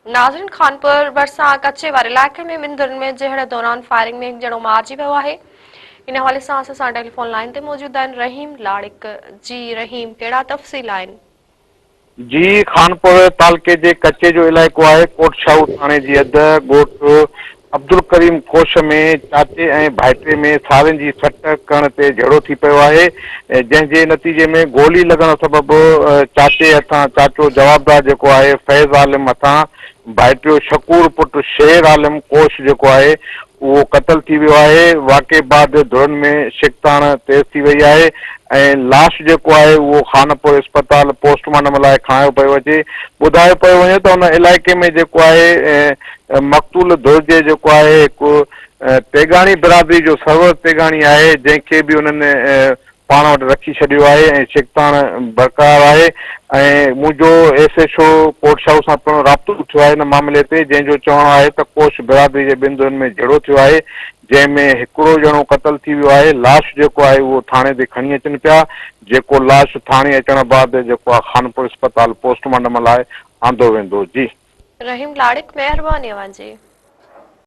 ناظرين خانپور ڀرسان ڪچي واري علائقي ۾ ٻن ڌرين ۾ جهيڙي دوران فائرنگ ۾ هڪ ڄڻو مارجي ويو آهي ان حوالي سان اسان سان ٽيليفون لائين تي موجود آهن رحيم لاڙڪ جي رحيم ڪهڙا تفصيل آهن. جي خانپور تعلقي جي ڪچي جو علائقو آهي ڪوٽ شاهو ٿاڻي جي حد ڳوٺ عبدالڪريم ڪوش ۾ چاچي ۽ ڀائٽي ۾ سارين جي سٽ ڪرڻ تي جهيڙو ٿي پيو آهي، جنهن جي نتيجي ۾ گولي لڳڻ سبب چاچي هٿان چاچو جوابدار جيڪو آهي فيض عالم هٿان ڀائٽيو شڪور پٽ شير عالم ڪوش جيڪو آهي اهو قتل ٿي ويو آهي، واقعي بعد ڌرين ۾ ڇڪتاڻ تيز ٿي وئي آهي ۽ لاش جيڪو آهي اهو خانپور اسپتال پوسٽ مارٽم لاء کڻايو پيو اچي، ٻڌايو پيو وڃي ته ان علائقي ۾ جيڪو آهي مقتول ڌر جي جيڪو آهي هڪ تيغاڻي برادري جو سرور تيغاڻي آهي جنهن کي به انهن پاڻ وٽ رکي ڇڏيو آهي ۽ ڇڪتاڻ برقرار آهي ۽ منهنجو S H O Kot Shahu سان پڻ رابطو ٿيو آهي ان معاملي تي جنهن جو چوڻ آهي ته ڪوش برادري جي ٻن ڌرين ۾ جهيڙو ٿيو آهي جنهن ۾ هڪڙو ڄڻو قتل ٿي ويو آهي لاش جيڪو آهي اهو ٿاڻي تي کڻي اچن پيا جيڪو لاش ٿاڻي اچڻ بعد جيڪو آهي خانپور اسپتال پوسٽ مارٽم لاء آندو ويندو جي. رحيم لاڙڪ مهرباني اوهان جي.